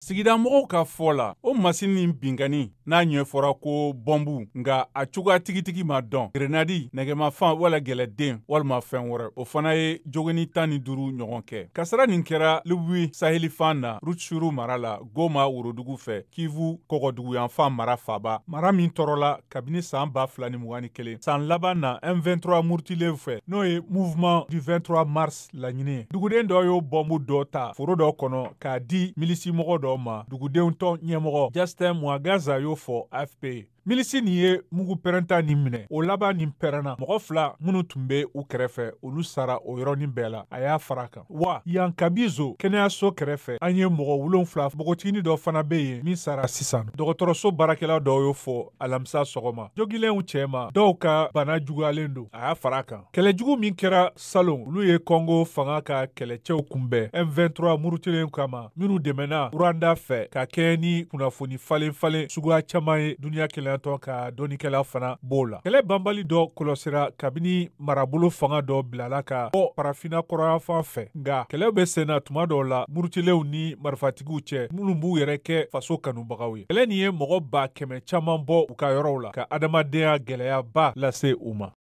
Sigidamɔgɔw ka fɔ la, o masini nin binkanni n'a ɲɛfɔra ko bɔnbu, nka a cogoya tigitigi ma dɔn, grenadi, nɛgɛmafan wala gɛlɛden walima fɛn wɛrɛ, o fana ye jogini 15 ɲɔgɔn kɛ. Kasara nin kɛra Lubui sahelifan na, Rutshuru mara la, Goma worodugu fɛ, Kivu kɔgɔduguyanfan mara faaba, mara min tɔɔrɔla kabini san 2021 san laban na M23 murutilenw fɛ, n'o ye Mouvement du 23 mars laɲini ye. Duguden dɔ y'o bɔnbu dɔ ta foro dɔ kɔnɔ k'a di milisimɔgɔ dɔ ma, dugudenw tɔn ɲɛmɔgɔ Justin Mwangaza y'o fɔ AFP ye. Milisi nin ye mugu pɛrɛnta nin minɛ, o laban nin pɛrɛnna, mɔgɔ fila minnu tun bɛ u kɛrɛfɛ, olu sara o yɔrɔnin bɛɛ la, a y'a fara kan. Wa yan Kabizo kɛnɛyaso kɛrɛfɛ, an ye mɔgɔ 7, npogotiginin dɔ fana bɛ yen min sara sisan, dɔgɔtɔrɔso baarakɛla dɔw y'o fɔ alamisa sɔgɔma. Jogilenw cɛma, dɔw ka bana juguyalen don, a y'a fara kan. Kɛlɛjugu min kɛra salon, olu ye Kɔngo fanga ka kɛlɛcɛw kunbɛn M23 murutilen kama, minnu dɛmɛna Rwanda fɛ ka kɛɲɛ ni kunnafoni falen falen suguya caman ye, duniya kelenyatɔn ka dɔnnikɛla fana b'o la. Kɛlɛ banbali dɔ kɔlɔsira kabini marabolo fanga dɔ bilala ka bɔ farafinna kɔrɔnyanfan fɛ, nka kɛlɛ bɛ senna tuma dɔw la murutilenw ni marifatigiw cɛ minnu b'u yɛrɛ kɛ faso kanubagaw ye. Kɛlɛ nin ye mɔgɔ 100 000 caman bɔ u ka yɔrɔw la, ka adamadenya gɛlɛyaba lase u ma.